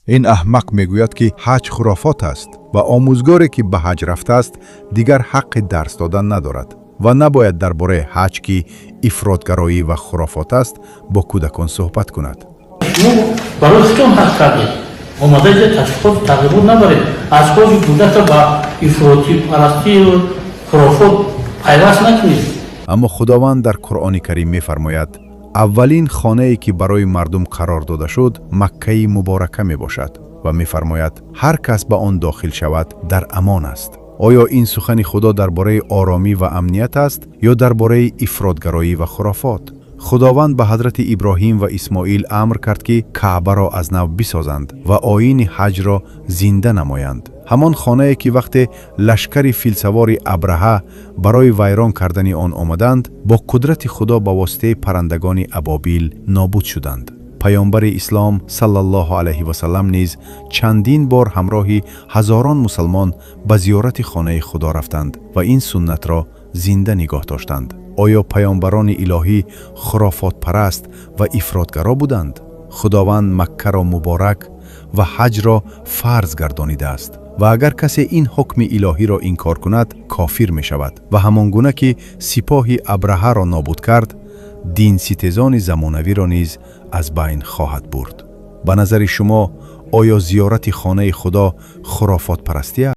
Ин аҳмақ мегӯяд, ки ҳаҷ хурофот аст ва омӯзгоре, ки ба ҳаҷ рафтааст, дигар ҳаққи дарс додан надорад ва набояд дар бораи ҳаҷ, ки ифротгароӣ ва хурофот аст, бо кӯдакон суҳбат кунад. Шумо барои худтон ҳақ кардед, омада инҷа ташвиқоту тарғибот набаред, афкори кӯдакро ба ифротипарастию хурофот пайваст накунед. Аммо Худованд дар Қуръони Карим мефармояд: аввалин хонае, ки барои мардум қарор дода шуд, Маккаи Муборака мебошад, ва мефармояд: ҳар кас ба он дохил шавад, дар амон аст. Оё ин сухани Худо дар бораи оромӣ ва амният аст ё дар бораи ифротгароӣ ва хурофот? Худованд ба ҳазрати Иброҳим ва Исмоил амр кард, ки Каъбаро аз нав бисозанд ва оини ҳаҷро зинда намоянд, ҳамон хонае, ки вақте лашкари филсавори Абраҳа барои вайрон кардани он омаданд, бо қудрати Худо ба воситаи паррандагони абобил нобуд шуданд. Паёмбари ислом саллаллоҳу алайҳи васаллам низ чандин бор ҳамроҳи ҳазорон мусалмон ба зиёрати хонаи Худо рафтанд ва ин суннатро зинда нигоҳ доштанд. Оё паёмбарони илоҳӣ хурофотпараст ва ифротгаро буданд? Худованд Маккаро муборак ва ҳаҷро фарз гардонидааст ва агар касе ин ҳукми илоҳиро инкор кунад, кофир мешавад ва ҳамон гуна ки сипоҳи Абраҳаро нобуд кард, динситезони замонавиро низ аз байн хоҳад бурд. Ба назари шумо, оё зиёрати хонаи Худо хурофотпарастӣ аст?